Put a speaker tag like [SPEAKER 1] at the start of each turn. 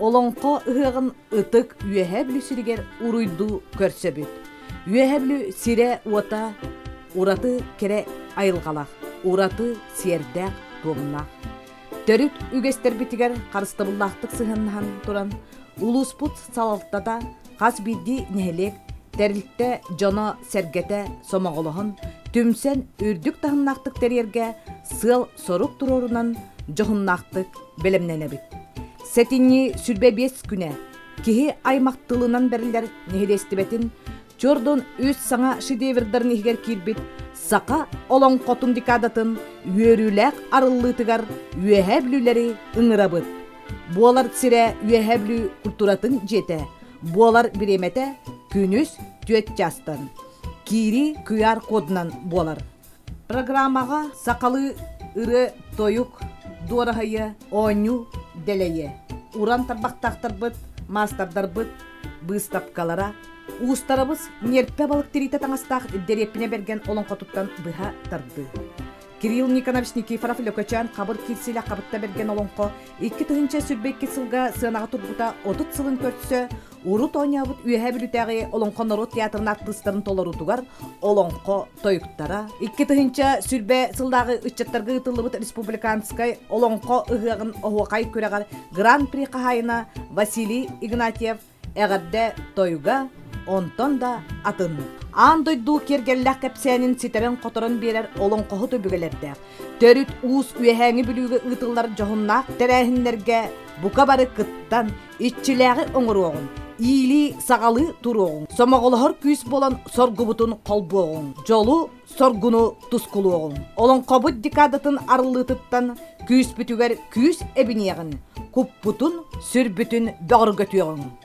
[SPEAKER 1] Олоҥхо ыһыаҕын ытык Үөһээ Бүлүү сиригэр уруйдуу көрсөбүт. Үөһээ Бүлүү сирэ-уота ураты кэрэ айылҕалаах, ураты сиэрдээх-туомнаах. Төрүт үгэстэрбитигэр харыстабыллаахтык сыһыаннаһан туран, улууспут салалтата хас биирдии нэһилиэк, тэрилтэ дьоно-сэргэтэ сомоҕолоһон, түмсэн үрдүк таһымнаахтык тэрийэргэ сыал-сорук туруорунан дьоһуннаахтык бэлэмнэнэбит. Сэтинньи 25 күнэ киһи аймах тылынан бэриллэр нэһилиэстибэтин Чордон үс саҥа шедеврдарын иһигэр киирбит саха олоҥхотун декадатын үөрүүлээх арыллыытыгар Үөһээ Бүлүүлэри ыҥырабыт. Буолар сирэ Үөһээ Бүлүү культуратын дьиэтэ, буолар бириэмэтэ күнүс түөрт чаастан. Киирии QR-кодунан буолар. Программаҕа сахалыы ырыа-тойук, дуораһыйа, оонньуу дэлэйэ, уран тарбахтаахтарбыт, маастардарбыт быыстапкалара, уустарабыс ньиэрпэ балык тириитэ таҥастаах дэриэппинэ бэргэн олоҥхотуттан быһа тардыы. Кирилл Никонович Никифоров Лөкөчөөн хабыр киирсиилээх Хабытта Бэргэн олоҥхо 2022 сылга сыанаҕа турбута 30 сылын көрсө урут оонньообут Үөһээ Бүлүүтээҕи Олоҥхо норуот театрын артыыстарын толоруутугар олоҥхо тойуктара 2020 сыллааҕы ыччаттарга ыытыллыбыт республиканскай олоҥхо ыһыаҕын оһуохай күрэҕэр гран-при хаһаайына Василий Игнатьев эҕэрдэ тойуга онтон да атын. Аан дойду киэргэллээх кэпсээнин ситэрэн-хоторон биэрэр олоҥхоһут өбүгэлэрдээх, төрүт уус үөһээҥи Бүлүүгэ ыытыллар дьоһуннаах тэрээһиннэргэ бука бары кыттан, иччилээҕи оҥоруоҕуҥ, иилии-саҕалыы туруоҕуҥ, сомоҕолоһор күүс буолан соргубутун холбуоҕуҥ, дьолу, соргуну тускулуоҕуҥ. Олоҥхобут декадатын арыллыытыттан күүспүтүгэр күүс эбиниэҕин, куппутун, сүрбүтүн бөҕөргөтүөҕүҥ.